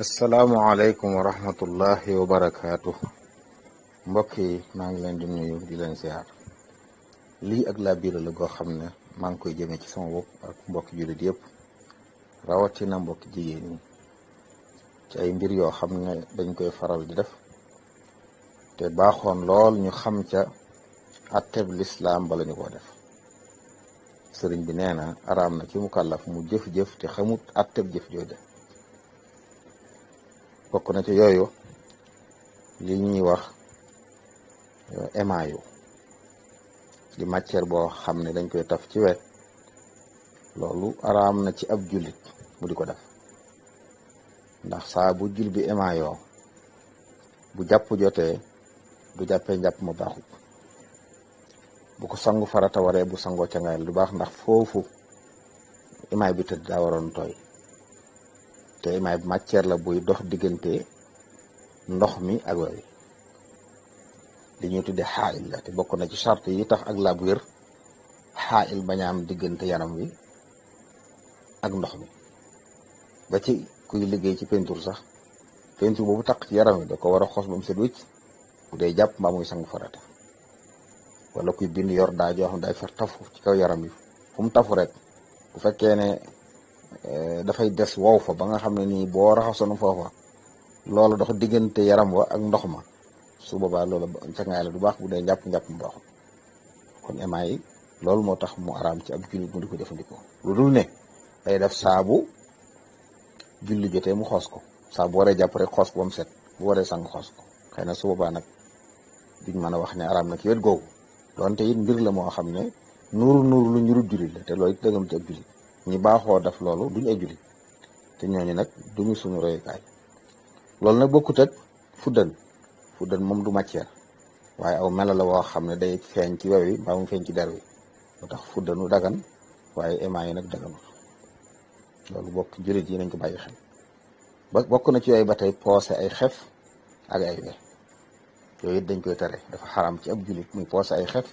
asalaamualeykum wa rahmatullahi wa barakaatu. Mbokk yi maa ngi leen di nuyu di leen ziar. lii ak laa biira la goo xam ne maa ngi koy jëmee ci sama bopp ak mbokki jullit yëpp, rawatina mbokki jigéen ñi, ci ay mbir yoo xam ne dañ koy faral di def te baaxoon lool ñu xam ca atteb lislaam bala ñu koo def. sëriñ bi nee na araam na ci mukallaf mu jëf-jëf te xamut atteb jëf jooja. bokk na ci yooyu li ñuy wax émail di matière boo xam ne dañ koy taf ci wet. loolu araam na ci ab jullit mu di ko def, ndax saa bu jul bi émailloo bu jàpp jotee du jàppee njàpp ma baaxut. bu ko sangu farata waree bu sangoo cangaayal du baax, ndax foofu émail bi tëdd daa waroon tooy, te émail bi matière la buy dox diggante ndox mi ak wewi, li ñuy tudde xaayil la. te bokk na ci charte yi tax ak laab wér, xaayil bañ a am diggante yaram wi ak ndox mi. ba ci kuy liggéey ci peinture sax, peinture boobu taq ci yaram wi da ko war a xos ba mu set wicc bu dee jàpp mbaa muy sangu farata. wala kuy bind yor daa joo xam day far tafu ci kaw yaram wi, fu mu tafu rek bu fekkee ne dafay des wow fa ba nga xam ne nii boo raxasoon foofa loolu dox diggante yaram wa ak ndox ma, su boobaa loolu cangaay la du baax. bu dee njàpp mu baaxul. kon émail yi loolu moo tax mu araam ci ab jullit mu di ko jëfandikoo, lu dul ne day def saabu julli jotee mu xoos ko. saa bu waree jàpp rek xoos ko ba mu set, bu waree sang xoos ko. xëy na su boobaa nag duñ mën a wax ne araam na ci wet googu, donte it mbir la moo xam ne nuuru lu ñurut jullit la, te loolu it dëggam ci ab jullit. ñi baaxoo def loolu duñ ay jullit, te ñooñu nag duñu suñu royukaay. loolu nag bokkut ak fuddan moom du matière, waaye aw melo la woo xam ne day feeñ ci wew yi mbaa mu feeñ ci der wi, moo tax fuddanu dagan, waaye émail yi nag daganul. loolu bokk jullit yi nañ ko bàyyi xel. bokk na ci yooyu ba tey poosé ay xef ak ay we. yooyu it dañ koy tere, dafa xaram ci ab jullit muy poosé ay xef,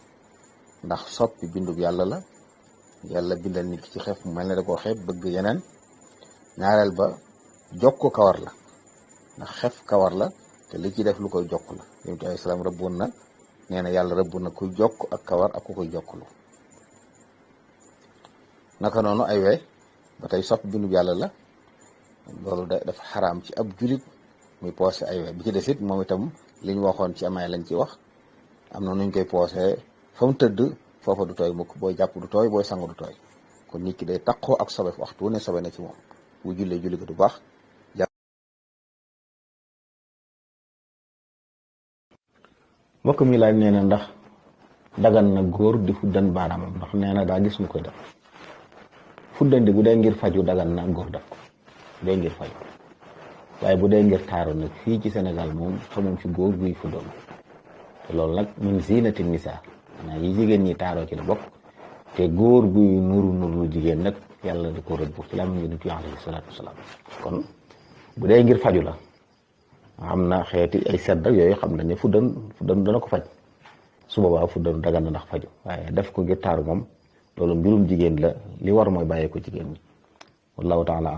ndax soppi bindub yàlla la. yàlla bindal nit ki ci xef mu mel ne da koo xeeb bëgg yeneen. ñaareel ba jokk kawar la, ndax xef kawar la te li ci def lu koy jokk la. yonent bi alayhi salaam rëbboon na, nee na yàlla rëbboon na kuy jokk ak kawar ak ku koy jokklu. naka noonu ay we ba tey soppi bindub yàlla la. loolu dafa xaraam ci ab julit muy poosé ay we. bi ci des it moom itam li ñu waxoon ci émail lañ ci wax. am na nuñ koy poosé fa mu tëdd foofa du tooy mukk, booy jàpp du tooy, booy sangu du tooy. kon nit ki day taqoo ak sobe waxtu wu ne sobe na ci moom. bu jullee julli ko du baax. mbokk mi laaj nee na ndax dagan na góor di fuddan baaraamam, ndax nee na daa gis mu koy def. fuddandi bu dee ngir faju dagan na góor def ko, bu dee ngir faju. waaye bu dee ngir taaru nag fii ci Sénégal moom xamuñ fi góor guy fuddoon. te loolu nag min zinati nisa, maanaam yi jigéen ñi taaroo ci la bokk. te góor guy nuru lu jigéen nag yàlla di ko rëbb ci la mu yonent bi alayhi salaatu wasalaam. kon bu dee ngir faju la, am na xeeti ay sedd ak yooyu xam nañ ne fuddan dana ko faj. su boobaa fuddan dagan na ndax faju. waaye def ko ngir taaru moom loolu mbirum jigéen la, li war mooy bàyyee ko jigéen ñi. wallahu taala